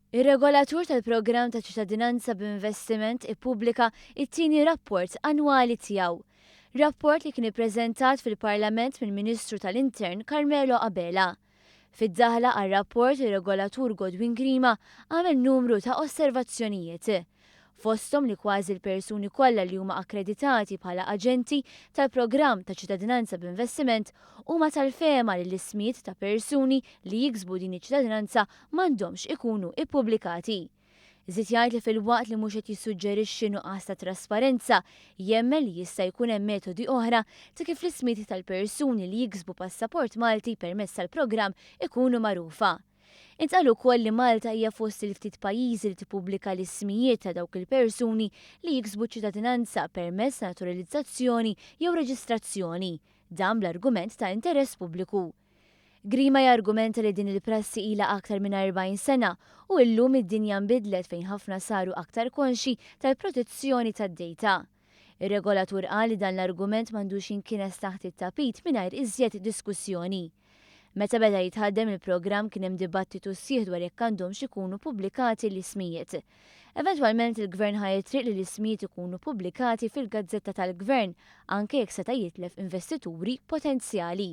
Ir-regolatur tal-programm ta' ċittadinanza b'investiment ippubblika t-tieni rapport annwali tiegħu. Rapport li kien ippreżentat fil-Parlament mill-Ministru tal-Intern Carmelo Abela. Fid-daħla għar-rapport ir-regolatur Godwin Grima għamel numru ta' osservazzjonijiet. Fosthom li kważi l-persuni kollha li huma akkreditati bħala aġenti tal-programm ta' ċittadinanza b'investiment huma tal-fehma li l-ismijiet ta' persuni li jiksbu din iċ-ċittadinanza m'għandhomx ikunu ippubblikati. Żied jgħid li filwaqt li mhux qed jissuġġerixxi nuqqas ta' trasparenza, jemmen li jista' jkun hemm metodi oħra ta' kif l-ismijiet tal-persuni li jiksbu passaport Malti permezz tal-programm ikunu magħrufa. Intqal ukoll li Malta hija fost il-ftit pajjiżi li tippubblika l-ismijiet ta' dawk il-persuni li jiksbu ċ-ċittadinanza permezz ta' naturalizzazzjoni jew reġistrazzjoni, dan bl-argument ta' interess pubbliku. Grima jargumenta li din il-prassi ilha aktar minn 40 sena u illum id-dinja nbidlet fejn ħafna saru aktar konxji tal-protezzjoni tad-dejta. Ir-regolatur qal li dan l-argument m'għandux jinkines taħt it-tapit mingħajr iżjed diskussjoni. Meta beda jitħaddem il-programm kien hemm dibattitu sħiħ dwar jekk għandhomx ikunu pubblikati l-ismijiet. Eventwalment il-Gvern ħa t-triq li l-ismijiet ikunu pubblikati fil-Gazzetta tal-Gvern anke jekk seta' jitlef investituri potenzjali.